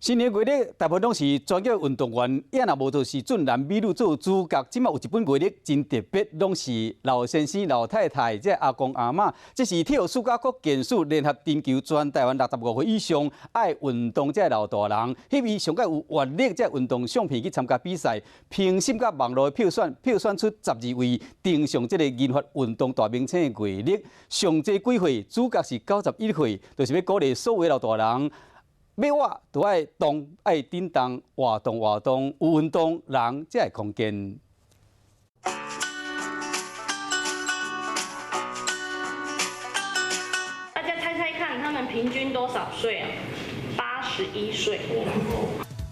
新年月曆大部分攏是專業運動員，也若無就是俊男美女做主角。這馬有一本月曆真特別，攏是老先生、老太太，這阿公阿嬤。這是體育署佮國健署聯合徵求全台灣65歲以上愛運動這老大人，翕伊上蓋有活力這運動相片去參加比賽，評審佮網路票選，票選出12位登上這個銀髮運動大明星的月曆。上濟幾歲，主角是91歲，就是欲鼓勵所有老大人。欲活就愛動，愛振動，活動活動，有運動人才會康健。大家猜猜看，他們平均多少歲啊？81歲。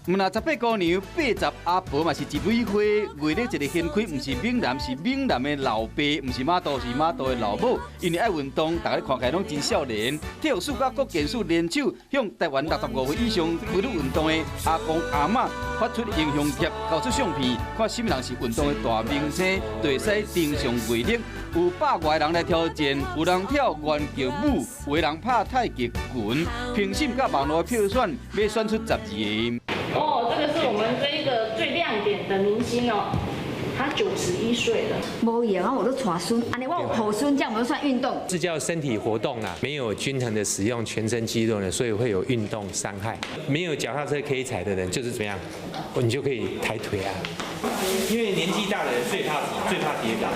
毋若18姑娘，80阿婆嘛是一蕊花，月曆一个掀開，毋是猛男，是猛男的老爸，毋是媽肚，是媽肚的老母。因為愛運動，大家看起來攏真少年。體育署佮國健署聯手，向台灣65歲以上規律運動的阿公阿嬤發出形象貼，交出相片，看啥物人是運動的大明星，就會使登上月曆。有百外人來挑戰，有人跳圓球舞，有的人拍太極拳。評審佮網路票選，欲選出12个。哦，這個是我們這一個最亮點的明星哦，他91歲了。無閒啊，我都帶孫，按呢我有抱孫，這樣我們算運動。這叫身體活動啊，沒有均衡的使用全身肌肉呢，所以會有運動傷害。沒有腳踏車可以踩的人就是怎麼樣，你就可以抬腿啊。因為年紀大的人最怕最怕跌倒，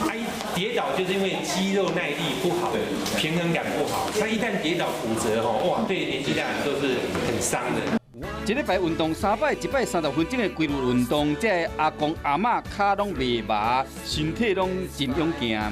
他一跌倒就是因為肌肉耐力不好，平衡感不好，他一旦跌倒骨折吼，哇，對年紀大人都是很傷的。一禮拜運動三擺，一擺30分鐘的規律運動，這個阿公阿嬤跤攏袂麻，身體攏真勇健。